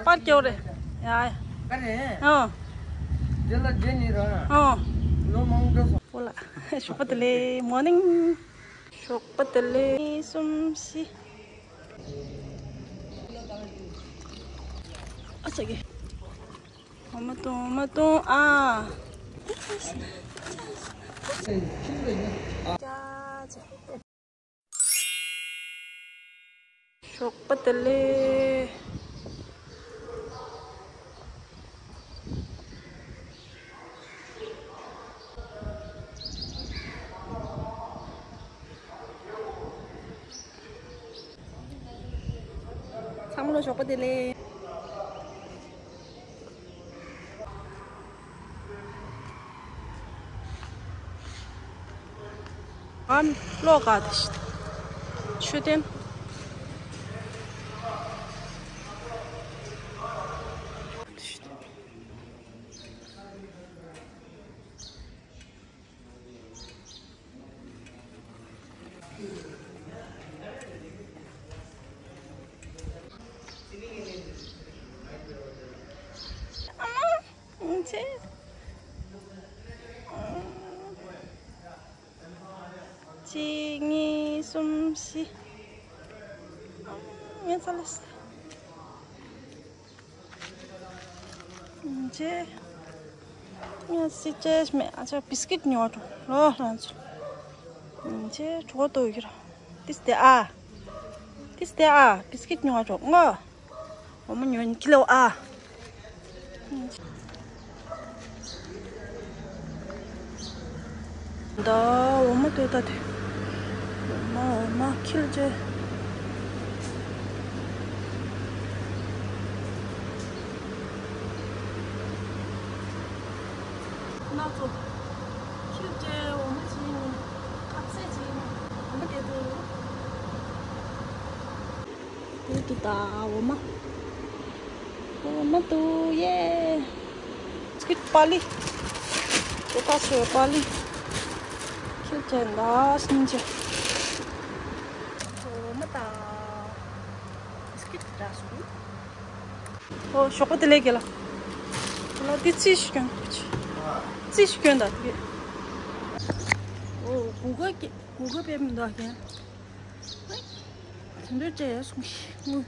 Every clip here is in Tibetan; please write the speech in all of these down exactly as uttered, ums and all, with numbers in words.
པར་སྐྱོར་རེད། ཡ་ཡ། ཨ་རེད། ཨོ། དེ་ལ་རྗེས་ནི་ར། ཨོ། ལོ་མང་པོ་འགྲོ་སོང་། ཨོ་ལ། ཞོགས་པ་བདེ་ལེགས། མོར་ནིང་། ཞོགས་པ་བདེ་ལེགས། གསུམ་བཞི། ཨ་ཙི་གི། འོ་མ་བཏུང་། འོ་མ་བཏུང་། ཨ། ཞོགས་པ་བདེ་ལེགས། ཚང་མ་ལ་ཞོགས་པ་བདེ་ལེགས། ཨ་གློག་ག་དེ་ཤི། མཆོད་རྟེན། ཨ་མ། ཨ་ཅེ། གཅིག་གཉིས། གསུམ། བཞི། ཨ་མ། ངའི་ཚ་ལས། ཅེ། ངས་སི་ཅེས་མེད། ཨ་ཅག་བིས་ཀིཊ་ཉོ་འགྲོ་ལོ་ལྷན་ཚོ། ཅེ་གྲོད་ཁོག་ལྟོགས་ཡོད་ཀྱི་ར། ཏིས་ཏེ་ཨ། ཏིས་ཏེ་ཨ། བིས་ཀིཊ་ཉོ་འགྲོ་ངོ་། འོ་མ་ཉོ་ཁྱི་ལོ་ཨ། ད་འོ་མ་ལྟོས་ད་དེ། འོ་མ་འོ་མ་ཁྱི་ལ་ཅེ། ན་ཚོ། ཁྱི་ལ་ཅེ་འོ་མ་ཅི་ཡིན། ཁ་ཟས་ཅི་ཡིན། འོ་མ་དེ་ཚོ། དེ་དུ་ད་འོ་མ། འོ་མ་དུ་ཡེ། སྐྱིད་པ་ལི། དེ་ད་སོ་པ་ལི། ཁྱི་ཅན་ད་སྙིང་རྗེ། འོ་མ་ད། སྐྱིད་ད་སུ། ཨོ་ཞོགས་པ་བདེ་ལེགས་རྒན་ལགས། རྒན་ལགས་འདི་རྩིས་ཤིག་སྐྱོན། རྩིས་ཤིག་སྐྱོན་དང་དེ། ཨོ་གུ་ག་གི་གུ་ག་དཔེ་མི་འདུག་རྒན། དེ་འདྲ་བྱས་སོང་ཞིག་ངུ།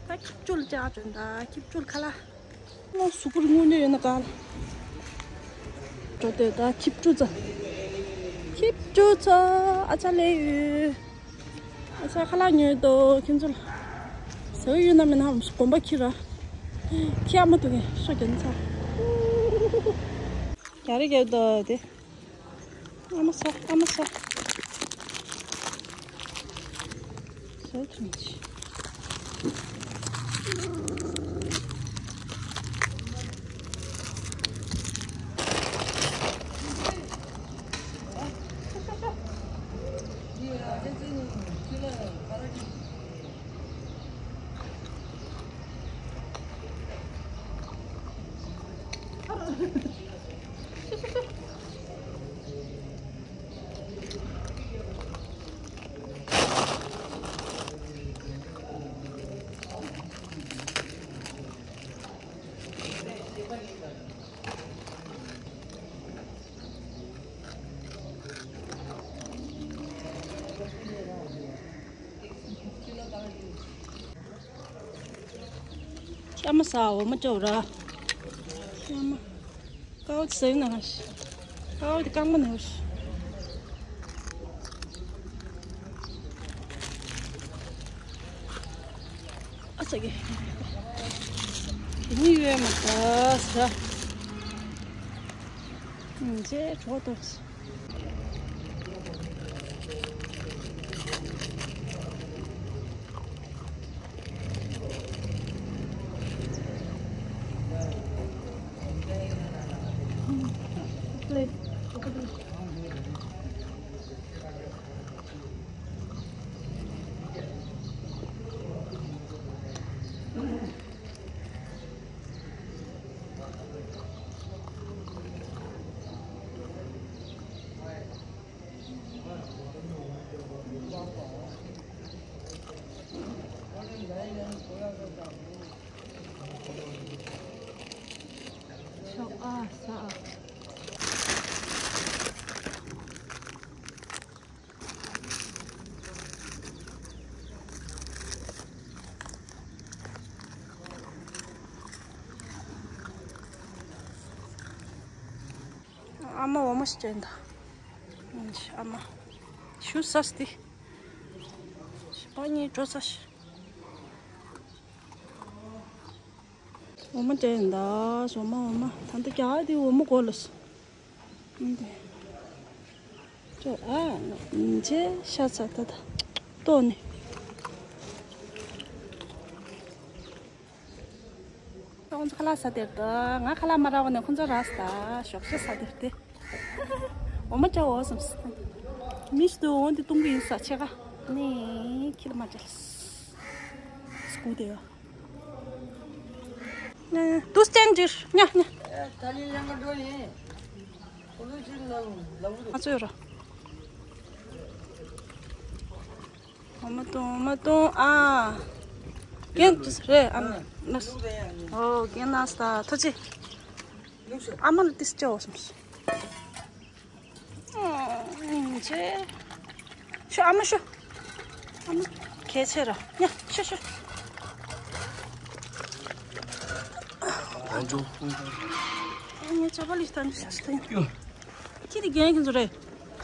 ད་ཁྱི་བཅུ་ལ་ཅག་སྐྱོན་དང་ཁྱི་བཅུ་ལ་ཁ་ལག་ང་གཟུགས་པོར་དངོས་གནས་ཡོད་ན་ག་ལ། འགྲོ་དེ་ད་ཁྱི་བཅུ་ཚ། ཁྱི་བཅུ་ཚ། ཨ་ཅག་ལས་ཡོད། ཨ་ཅག་ཁ་ལག་ཉོས་དོ་ཁྱེད་ཚོ་ལ། ཟ་གི་ཡོད་ན་མེད་ན་གོམ་པ་ཁྱི་ར། ཁྱི་ཨ་མ་དུ་གི་ཤོ་གྱོན་ཚ། རྒྱ་རི་རྒྱ་དོ་དེ། ཨ་མ་ས། ཨ་མ་ས། ཟོ་ཐུང་ཆེ། ཁྱི་མ་ཟ་འོ་མ་ཅོག་ར། ཁྱི་མ། ཀའོ་ཟེར་ན་ཧ་ཤི། ཀའོ་དེ་རྐང་པ་ནས་ཧ་ཤི། ཨ་ཙི་གི། དེ་ནི་ཡོད་མ་ད་ཟ། ཨུམ་ཅེ་གྲོགས་ཏོག་ཙི། ཨ་མ་འོ་མ་ཞིག་སྤྲད་འདུག་ཨ་མ། ཞུ་ས་སྟེ། ཞི་པ་གཉིས་འགྲོ་ས་ཞིག་འོ་མ་སྤྲད་འདུག་འོ་མ་འོ་མ། ད་ལྟ་རྒྱ་གར་དེ་འོ་མ་གོ་ལ་སོང་། ཨ་འདི། ཅོ་ཨ། ཅེ་ཤ་ཚ་ད་ད། ཏོ་ནི། ཁོང་ཚོ་ཁ་ལག་ཟ་དེར་ད། ང་ཁ་ལག་མ་རག་པ་ནས་ཁོང་ཚོ་རག་ས་ད། ཞོགས་ཇ་ཟ་དེར་ཏེ། འོ་མ་སྤྲད་འོ་སོང་། མི་ཞིག་ཏུ་འོ་འདི་བཏུང་གི་ཡིན་ས་ཆེ་ག་ནི་ཁྱི་ལ་མ་སྤྲད། སྐུ་དེ་ཡོ། ཏུས་ཅན་ཇིར་ཉ་ཉ། ཨ་ཚོད་ར། འོ་མ་བཏུང་འོ་མ་བཏུང་ཨ། རྒན་དུས་རེད་ཨ་མ། ཨོ་རྒན་ན་ས་ཐོ་ཅི། ཨ་མ་ལ་ཏིས་ཅོ་སམ། ཨིན་ཆེ། ཤོ་ཨ་མ་ཤོ། ཨ་མ་གལ་ཆེ་ར། ཉ་ཤོ་ཤོ། ཨ་ཇོ། ངས་ཅ་པ་ལི་ཤི་ཐན་ཤ་ཤི་ཐན། ཁྱི་དེ་རྒན་གྱི་ཚོ་རེད།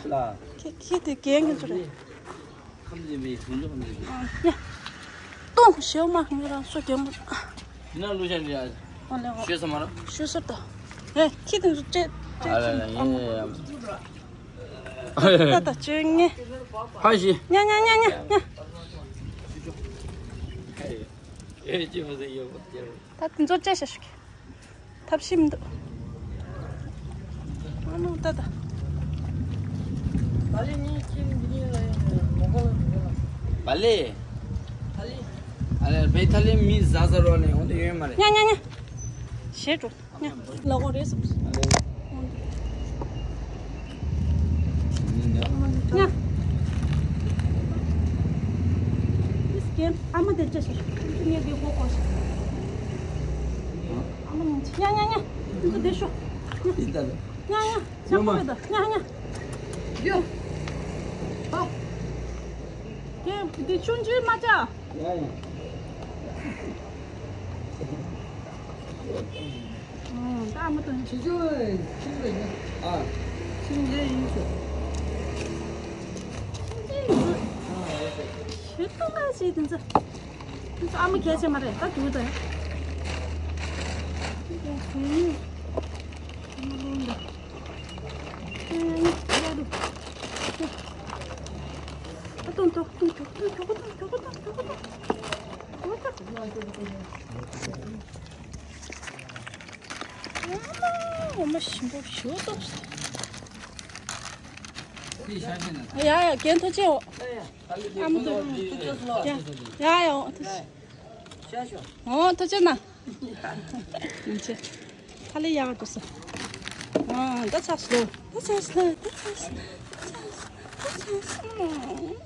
ལ། ཁྱི་ཁྱི་དེ་རྒན་གྱི་ཚོ་རེད། ཁམས་ལེན་པའི་ཧུན་ལོ་ཁམས་ལེན་པའི། ཨ་ཡ། ཏོང་ཞེའུ་མ་ངེ་རང་སོ་རྒྱལ་མོ། ཡིན་ན་ལུ་ཞན་རེད་ཨ། ཨོ་ལེ་ཨོ། ཞོད་ས་མ་ར། ཞོད་ས་ད། ཧེ་ཁྱི་དེ་ཚོ་ཅེ་ཅེ་ཨ་ལ་ལ་ཁྱི་ཡིན་ཡ་ཡ། ད་ད་ཅོ་ངེ། ཧ་ཞི། ཉ་ཉ་ཉ་ཉ་ཉ། ཨེ་ཅི་མ་ཟེར་ཡོད་པ་དེ། ད་དེ་ཚོ་ཅེ་ཤ་ཞུ་གི། ཐབས་ཤེས་མི་འདུག་ཨ་ནུ་ཏ་ཏ། ད་ལི་ནི་ཁྱིམ་འདི་ལ་མོ་གོ་ལ་འདུག་ལ། བ་ལེ། ད་ལི། ཨ་ལེ་བེ་ཐ་ལི་མི་ཟ་ཟ་རོ་ནས་འོང་དུ་ཡོད་མ་རེད། ཉ་ཉ་ཉ། ཞེ་འགྲོ། ཉ། ལ་འོ་རེད་སོང་། ཉ། ཨིས་ཀེན་ཨ་མ་དེ་ཅེ་ཤ་ཤ། ངས་དེ་གོ་གོ་ཤ། ཨ་མ་ཉ་ཉ་ཉ། འདི་དེ་ཤོ། ཉ་ཉ་ཉ། ཅང་མ་རེད་ད། ཉ་ཉ། ཡོ། ཨ། དེ་དེ་ཆུང་ཆུང་མ་ཅག་ཡ་ཡ། ཨང་། ད་མ་ཐོན། ཆུང་ཆུང་ཆུང་ཆུང་ཨ། ཆུང་ཆུང་ཡིན་ཆོག་ཆུང་ཆུང་ཡིན་ཆོག་ཞེ་ཏོག་ལ་ཞེ་དེ་ཚོ། དེ་ཚོ་ཨ་མ་གལ་ཆེ་མ་རེད་ད་དུ་ད། ཨ་ཏོང་ཏོ་ཏོང་ཏོ་ཏོང་ཏོ་ཏོང་ཏོ་ཏོང་ཏོ། འོ་མ་ཞིམ་པོ་ཞོ་ཏོག་ཡ་ཡ་རྒན་ཐུགས་རྗེ་ཆེ། ཨ་མ་ཐུགས་རྗེ་ཆེ། ཡ་ཡ་ཡ་ཐུགས་རྗེ་ཆེ། འོ་ཐུགས་རྗེ་ཆེ་གནང་། ཐ་ལི་ཡག་འགྲོ་སོང་། ཨ་ད་ཚར་སོང་། ད་ཚར་སོང་། ད་ཚར་སོང་། ད་ཚར་སོང་།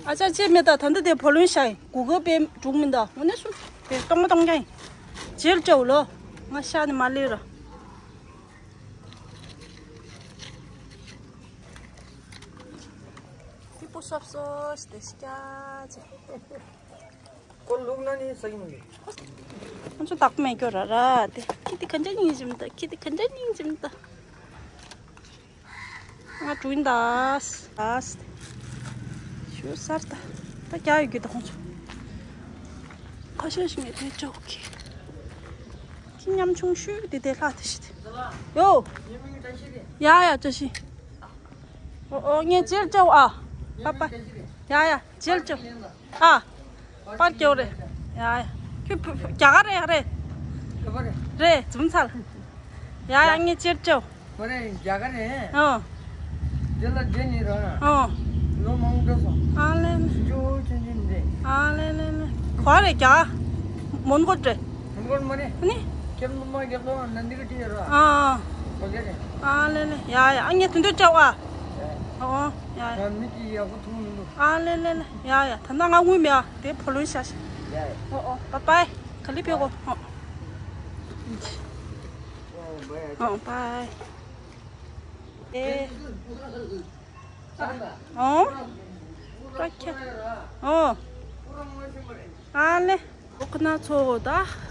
ཨ་ཅག་ཅེས་མེད་ད། ད་འདི་དེ་བུ་ལོན་ཤ་ཡིན། གུ་གུ་པའི་འབྲུག་མི་འདའ་འོ་ནས་སུ་དེ་གཏོང་མ་གཏོང་རྐྱང་ཡིན། ཇེལ་ཅའོ་ལོ། ང་ཤ་ནི་མ་ལས་ར། ཧི་པོ་སོབ་སོ་ཞིག་དེ་ཤ་ཅེ། ཁོ་ལུག་ན་ནི་ས་གི་མ་གི། ཁོ་ཚོ་བདག་མེད་སྐྱོ་ར་ར་དེ། ཁྱི་དེ་ག་འདྲ་སྙིང་རྗེ་མི་འདའ། ཁྱི་དེ་ག་འདྲ་སྙིང་རྗེ་མི་འདའ། ང་གྲུ་ཡིན་ད། ཨ་ཞུ་སར་ད། ད་རྒྱག་ཡོད་རྒྱུ་ད་ཁོང་ཚོ། ཁ་ཤས་ཤིག་ངས་དེ་ཅོག་གི། ཁྱི་ཉམ་ཆུང་ཤོས་དེ་དེ་ལྷ་དེ་ཤི་དེ། ཡོ། ཡ་ཡ་བཀྲ་ཤིས། ཨོ་ཨོ་ངས་ཅེར་ཅོག་ཨ། པ་པ། ཡ་ཡ་ཅེར་ཅོག་ཨ། པར་སྐྱོ་རེད། ཡ་ཡ། ཁྱོད་བུ་བུ་རྒྱ་གར་རེད་རེད། རེད་རེད་རེད་རེད་རེད། རྫུན་ཚར། ཡ་ཡ་ངས་ཅེར་ཅོ། ཁོ་རེ་རྒྱ་གར་རེད། ཨོ། འདི་ལ་འདི་ནི་ར། ཨོ། ལོ་མང་པོ་འགྲོ་སོང་། ཨ་ལེ་ལེ། ཇོ་ཆུང་ཆུང་འདི། ཨ་ལེ་ལེ་ལེ། ག་རེ་རྒྱ་མོན་གྷོ་རེད། མོན་གྷོ་མ་རེད། ནི། ཁྱེད་མ་མ་རྒྱབ་ལོ་ནན་ཏི་གི་ཊི་ཡོད་ར། ཨ། ཁོ་རེ་རེད། ཨ་ལེ་ལེ། ཡ་ཡ་ཨ་ངས་དུས་འདོད་ཅོ་ཨ། ཨོ། ཡ་ཡ། ང་མི་གི་ཡག་པོ་ཐུག་མི་འདུག་ཨ་ལེ་ལེ་ལེ། ཡ་ཡ། ད་ནང་ང་དངུལ་མེད་ཨ། དེ་བུ་ལོན་ཤ་ཤ། ཡ་ཡ། ཨོ་ཨོ། པ་པའི། ག་ལི་ཕེ་གོ། ཨོ། ཨོ་པའི། ཨེ། ཨོ། པ་ཁྱ། ཨོ། ཨ་ལེ། ཁོ་ན་ཚོ་ད་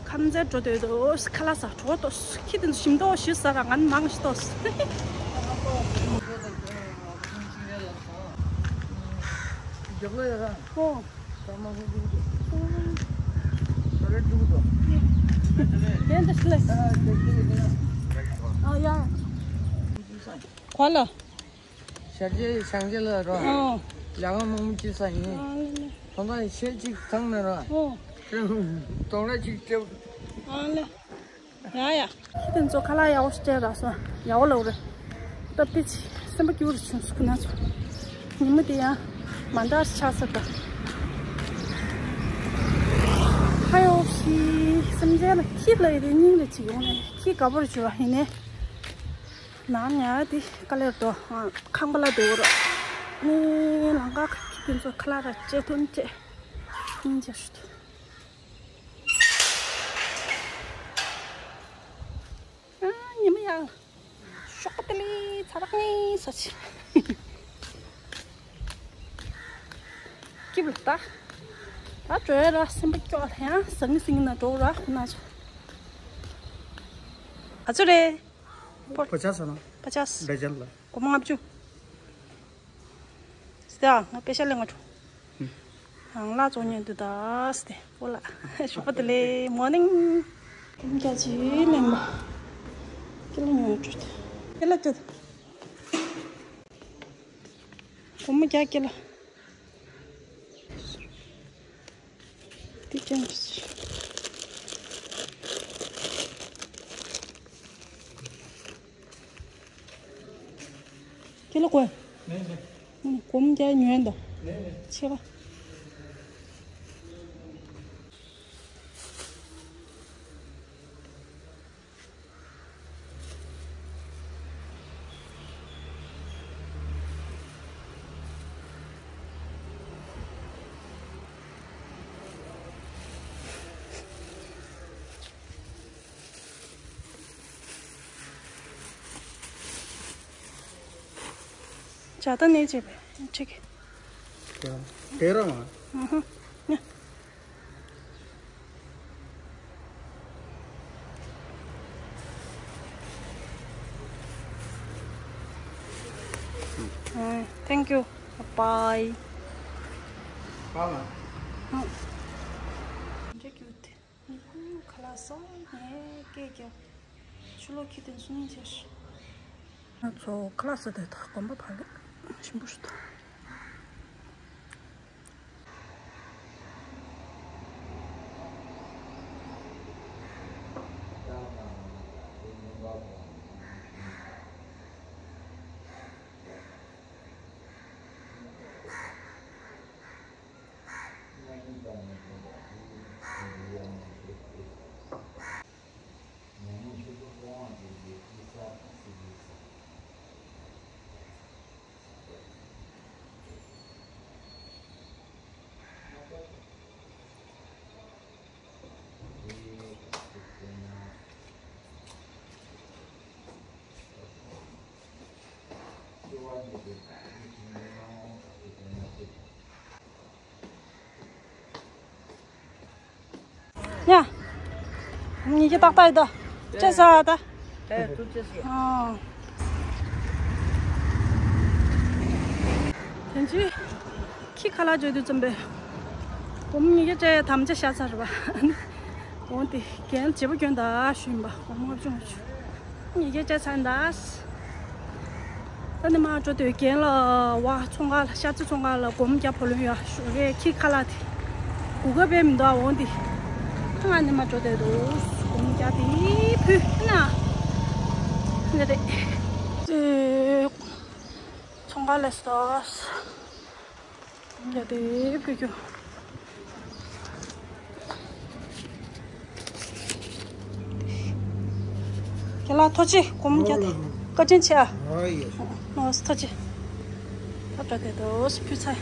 ཁམས་ཚན་འགྲོ་འདོད་དོ། ཁ་ལག་ཟ་འགྲོ་ཏོ། ཁྱི་དེ་ཚོ་ཞིམ་ཏོག་ཞིག་ཟ་ར། ང་མང་ཞིག་ཏོ། ཨོ། ག་ལ། ཤར་རྗེ་བྱང་རྗེ་ལ་རོ། ཨོ། ལ་ག་མང་མོ་ཅི་ས་ཡིན། ཨ་ལེ་ལེ། ཐོང་ཐང་ཤེད་ཅིག་ཐང་ནས་རོ། ཨོ། ཐོང་ར་ཅིག་སྤྲེའུ། ཨ་ལེ། ཡ་ཡ། ཁྱི་དེ་ཚོ་ཁ་ལག་ཡག་པོ་ཞིག་སྤྲད་རག་སོང་། ཡག་པོ་ལབ་རེད། སྟབས་བདེ་ཅིག་སེམས་པ་སྐྱིད་པོ་རུ་བྱུང་སོང་ཁོ་ན་ཚོ། ཉི་མ་དེ་ཡང་མ་འདྲ་ཆགས་ས་ད། ཧ་ཡོ་ཤི། སེམས་ཅན་ལ་ཁྱི་ལ་ཡི་རེ་སྙིང་རེ་ཅིག་ཡོང་ནས་ཁྱི་དགའ་པོ་རུ་བྱུང་བ་ཡིན་ནས། ནང་ཉལ་དེ་དཀའ་ལས་འདུག་ཁང་པ་ལ་འདུག་རོགས། ནི་ལང་ཀ་ཁ་ཁྱི་དེ་ཚོ་ཁ་ལག་ར་བཅད་ཐུབ་བཅད། སྙིང་རྗེ་ཞུ། ཨ། ཉི་མ་ཡག་ཤོག་པ་དེ་ལས་ཚ་རག་ངེས་ས་ཆེ། སྐྱིབས་ལ་ད། ད་འགྲོ་ཡ་ར་སེམས་པ་སྐྱོ་ལ་ཡང་ཟང་ངེ་ཟིང་ངེ་ན་འགྲོ་ར་ཁོ་ན་ཚོ། ག་ཚོད་རེད། པོ། པ་ཆ་ས་ན། པ་ཆ་ས། བེ་ཅན་ལ། སྒོར་མོ་ལྔ་བཅུ། སྟེ་ཨ། ང་པེ་ཤ་ལེ་ང་འགྲོ། ཧུམ། རང་ལ་ཚོ་ཉན་དུ་ད་སྟེ་པོ་ལ། ཞོགས་པ་དེ་ལས་མོར་ནིང་། སྒོར་མོ་བརྒྱ་ཅིག་ལེན་པ། ཀི་ལོ་ཉོ་འགྲོ། ཀི་ལོ་ཅིག་སྒོར་མོ་བརྒྱ་ཀི་ལོ། དེ་ཅན་གྱི་ཚུལ། ཁྱེད་ལ་གོ། ནས་ནས། སྒོར་མོ་བརྒྱ་ཉོས་འདུག་ནས་ནས། ཆེ་བ། ཇ་ད་ནས་བྱས་པས་ཁྲིག་དེ་རང་ཨ། ཧུ་ཧུ། Thank you. Bye. Bye. ཁ་ལག་ཟ་ནས་སྐད་རྒྱག་ཆུ་ལོག་ཁྱི་དེ་སུན་ཆེ། ང་ཚོ་ཁ་ལག་ཟ་དེ་དག་གོམ་པ་ཕ་ལེ་ཞིམ་པོ་ཞིག་འདུག་ཡ། ཉིས་བརྒྱ་ཏག་ཏག་ཡོད་དོ། ཅེས་ཟ་ད། ཨེ། ཐུགས་རྗེ་ཆེ། ཨོ། དེ་ཚོས་ཁྱི་ཁ་ལག་བརྗོད་དུས་ཙམ་པས། སྒོར་མོ་ཉིས་བརྒྱ་སྤྲད་ཡ་དམ་བཅའ་བཞག་ཚར་བ། འོང་དེ་རྒན་བརྗེ་པོ་སྐྱོན་ད་ཞུས་ཡིན་པ། སྒོར་མོ་ལྔ་བཅུ་ང་བཅུ། ཉིས་བརྒྱ་སྤྲད་ཚར་ད། ད་ནི་མ་འགྲོ་དུས་རྒན་ལ་བ་ཚོང་ཁང་ལ། ཤ་རྩི་ཚོང་ཁང་ལ་སྒོར་མོ་བརྒྱ་བུ་ལོན་ཡ་ཞུ་རེད། ཁྱི་ཁ་ལག་དེ་གོ་སྐབས་སྤྲད་མི་འདུག་ཨ། འོང་དེ་ང་ནི་མ་འགྲོ་དུས་དུ་སྒོར་མོ་བརྒྱ་དེ་ཕུལ་ན། འདི་རེད། ཚོང་ཁང་ལས་སོ། ཡ་དེ་ཕུལ་རྒྱུ། ཁྱེད་ལ་ཐུགས་རྗེ་ཆེ། སྒོར་མོ་བརྒྱ་དེ་བཀའ་དྲིན་ཆེ་ཨ། ཨོ་ཡེ། ཨོ་ཐུགས་རྗེ་ཆེ། ད་འགྲོ་དེ་དོ་ཕུལ་ཚར།